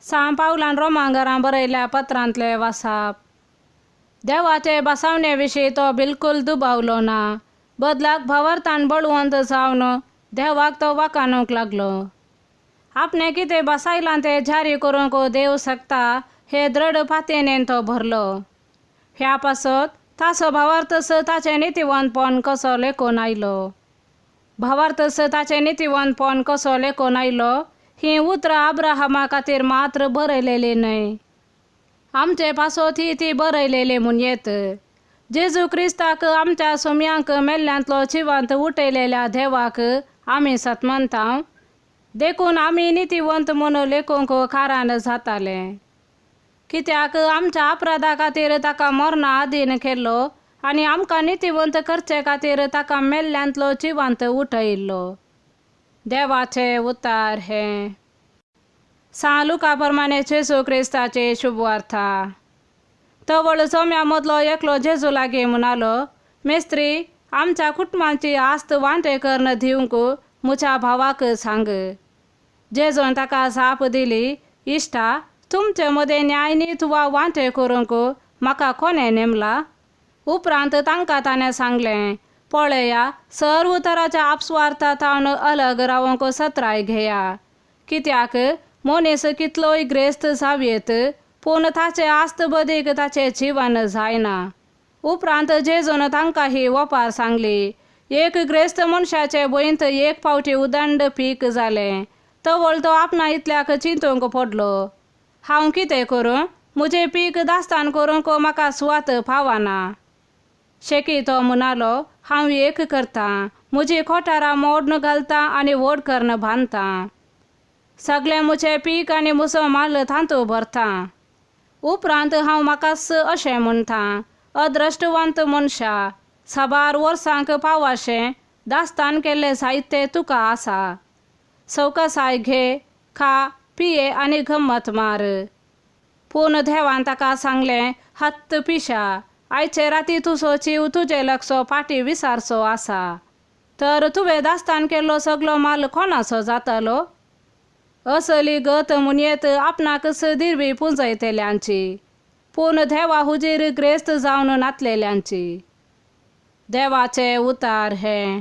सां पावलान रोमांगरां बरयल्या पत्रांतले वासाप. देवाचे बसावणे विशीं तो बिलकुल दुबावलो ना. बदलाक भावार्थान बळवंत जावन देवाक तो वाकाणूंक लागलो. आपणें कितें बसायलां तें जारी करूंक देव शकता हे दृढ पातयेनेन तो भरलो. ह्या पासत ताचो भावार्थस ताचें नितीवंतपण कसो लेखून आयलो. भावार्थस ताचें नितीवंतपण कसो लेखून आयलो हीं उतरां अब्राहमा खातीर मात्र बरयलेलीं न्हय. आमचे पासत ही ती बरयलेली म्हूण येत. जेजू क्रिस्ताक आमच्या सोम्यांक मेल्ल्यांतलो जिवंत उठयलेल्या देवाक आमी सतमनता देखून आमी नितीवंत म्हूण लेखूंक कारण जाताले. कित्याक आमच्या अपराधा खातीर ताका मरणा आदीन केल्लो आनी आमकां नितीवंत करचे खातीर ताका मेल्ल्यांतलो जिवंत उठयल्लो. देवाचे उतार हे. सां लुका प्रमाणे जेजू क्रिस्ताचे शुभवार्ता. तवळ चोम्या मदलो एकलो जेजू लागीं म्हणालो, मेस्त्री, आमच्या कुटुंबाची आस्त वांटे करून दिवंक म्हज्या भावाक सांग. जेजून ताका जाप दिली, इश्टा, तुमचे मदें न्यायनीत वा वांटे करूंक म्हाका कोणें नेमला? उपरांत तांकां ताणें सांगलें, पळया, सर्व तराच्या आपस्वार्था थावन अलग रावंक सत्राय घेया. कित्याक मनीस कितलोय ग्रेस्त जावयेत पूण ताचे आस्त बदीक ताचें जिवन जायना. उपरांत जेजून तांकां ही ओपार सांगली, एक ग्रेस्त मनशाचे भंयंत एक फावटी उदंड पीक जालें. तवळ तो आपणा इतल्याक चिंतूंक पडलो. हांव कितें करूं? म्हजें पीक दास्तान करूंक म्हाका सुवात पावना. शेकी तो म्हणालो, हांव एक करतां. म्हजी कोठारां मोडून घालता आनी व्हड करून बांदता. सगळें म्हजें पीक आनी म्हजो माल तातूंत भरता. उपरांत हांव म्हाकाच अशें म्हणटा, अद्रश्टवंत मनशा, साबार वर्सांक पावाशें दास्तान केल्लें साहित्य तुका आसा. सवकासाय घे, खा, पिये आनी गम्मत मार. पूण देवान ताका सांगलें, हत्त पिशा, आयचे राती तुजो जीव तुजे लागचो फाटीं विसारचो आसा. तर तुवें दास्तान केल्लो सगलो माल कोणाचो जातलो? असली गत म्हणयेत आपणाकच दिरवी पुंजयतल्यांची पूण देवा हुजीर ग्रेस्त जावन नातलेल्यांची. देवाचे उतार हे.